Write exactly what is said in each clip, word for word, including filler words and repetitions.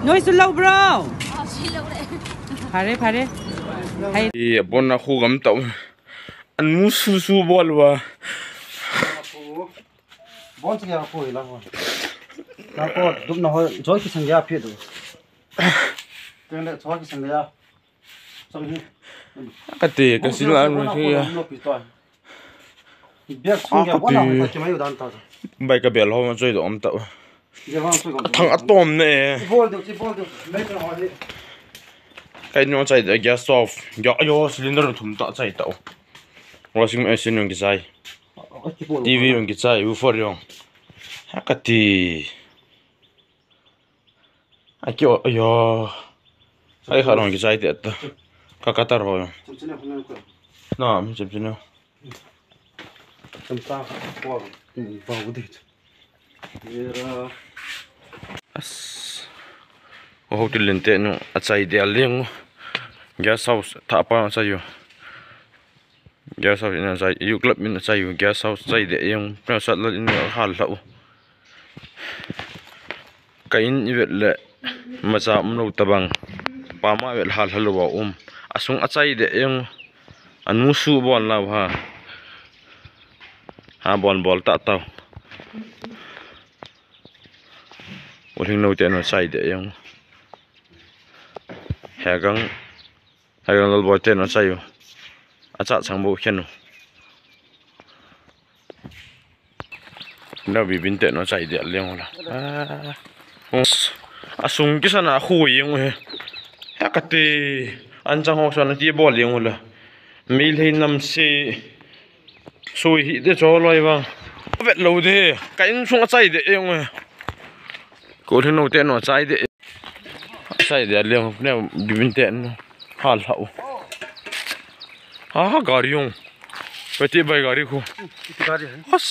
Noi sulou bro. Phare, phare. Hai. Abon a khu gam tau. Anu su su bol uva. Bon se ya khu la ho. Na ko dup na ho joy ki sang ya phi du. Teng le joy ki sang ya. Kati, ka sil an mo khi ya. Biak sung ya, bona ka chimai u dan ta. Bai ka bel ho ma choi do om ta. Thang atom ne. Bol du, bol du. Mai ka ho ni. Kai no chai da gas stove. Ya yo cylinder thum ta chai ta. Washing machine yong ki chai. T V yong ki chai, woofer yong. Kati. Aki o, ayo. Ai kha rong ki chai te ta. Ka ka tar ho. Na, mi chim chim. Chim ta ko. Ba u de. As. O ho tu len te nu a chai de a leng. Guest house tha pa a chai u. Guest house in a chai, U Club in a chai u, guest house chai de jong, pia sat la in a hal hlau. Ka in i vet le, macha um lou tabang, pama vet hal hlau a um. A sung a chai de jong, a nu su bol nau ha. Ha bol bol ta tau. U hing no te no chai de jong. He gang. Hai, Lal Boi te no chai u. A cha chang bo khen u. No bi bin te no chai de leng u la. Ah. A sung kisan a khu jeng u he. He kati. An chang ho san ti bol jeng u la. Meitei nam se. Sui hi de cho loi vang. Vet lou de. Ka in sung a chai de jeng u he. Ko hing no te no chai de. Sai de leng ne bibin te no. Hal hau. Ha ha gari jong. Peti bai gari khu. Iti gari hai. As.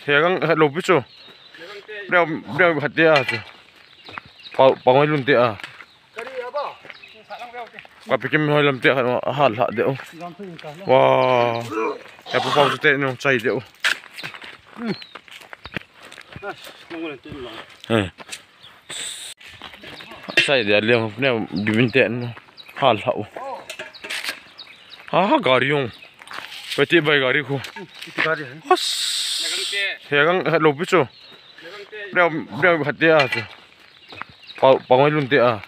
He gang he lo pi chu. Breu breu hat de a chu. Pa pa ngai lun de a. Ka pikim hoi lam te hal ha de o. Wa. Ya pu pau te no chai de o. He. Sai de leng ne bibin te no. Hal hau. Ha ha gari jong. Peti bai gari khu. Iti gari hai. As. He gang he lo pi chu. Breu breu hat de a chu. Pa pa ngai lun de a.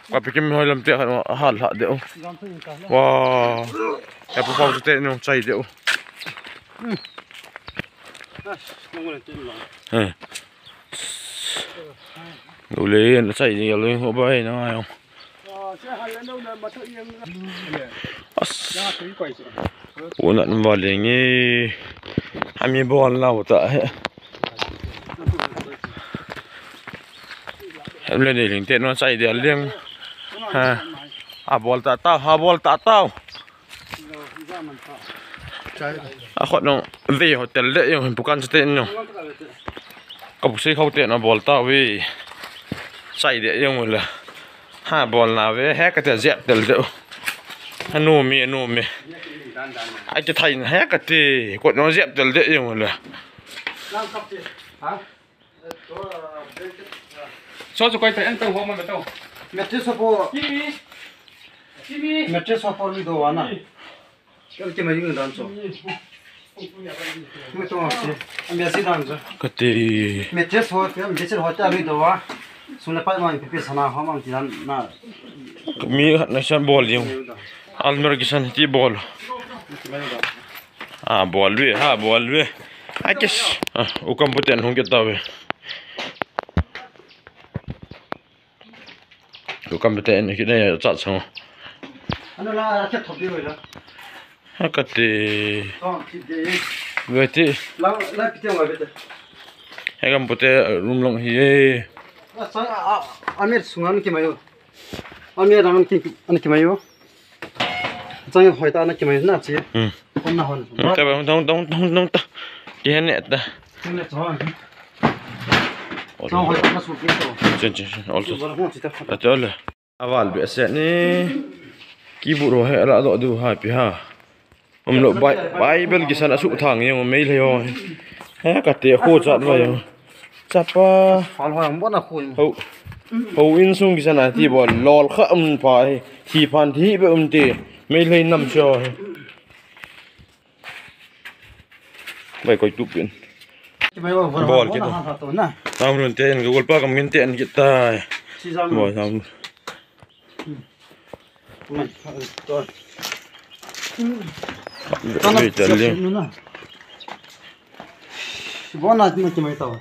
Ka pikim hoi lam te hal ha de o. Wa. Ya pu pau te no chai de o. He. Lo le na chai de lo ho bai na yo. As. Una number leng e. Ami bol lau ta he. Hem le de leng te no chai de leng. Ha. A bol ta tau, ha bol ta tau. A khot nong ve hotel de jong pukan chate nong. Ka pu sei khau te na bol ta ve. Chai de jong le. Ha bol na ve he ka te jep tel de. Anu mi anu mi. Ai te thai he ka te. Kot nong jep tel de jong le. Cho cho koi ta en ta ho ma to. Mattress ho po. Kimi. Kimi. Mattress ho po ni do wa na. Kel ke mai ni dan cho. Ni to si. Am ya si dan cho. Kati. Mattress ho, mattress ho ta ni do wa. Sum le pai ma pi pi sana ho ma ti dan na. Mi na san bol jing. Almer kisan ti bol. A bol ve, ha bol ve. A kes. A, u kam puten hung ke ta ve. U kam puten ki ne cha chang. Ano la a ke thop ve la. Ha kati. Tong ki de. Ve ti. La la pi te wa ve te. He kam pute room long hi e. A sa a a me sungan ki mayo. A me dang ki an ki mayo. Chang hoi ta na ki mai na chi. Hmm. Kon na hon. Ta ba dong dong dong dong ta. Ki hen ne ta. Ni ne chang. Chang hoi ta na su ki to. Chen chen chen. Also. Ba hon chi ta. Ta to le. Aval be se ni. Ki bu ro he la do du ha pi ha. Um lo bai bai bel ki san asu thang yong mei le yo. He, kati khu chat mai. Chapa. Phal hoi ang bona khu. Ho. Ho insung kisana ti bol. Lol kha um pa hi. Thi phan thi be um ti. Meitei nam sho hi. Bai koi tup in. Bol kit. Tam run te en gol pa kam min te en kit tai. Bol tam. Bona na ki mai tau.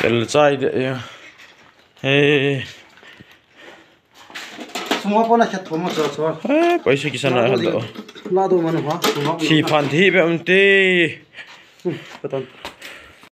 Tel chai de ya. Hey. Suma pona khat thoma so so. Eh, paisa kisana han do. La do manu ha. Thi phan thi be um ti. Patan.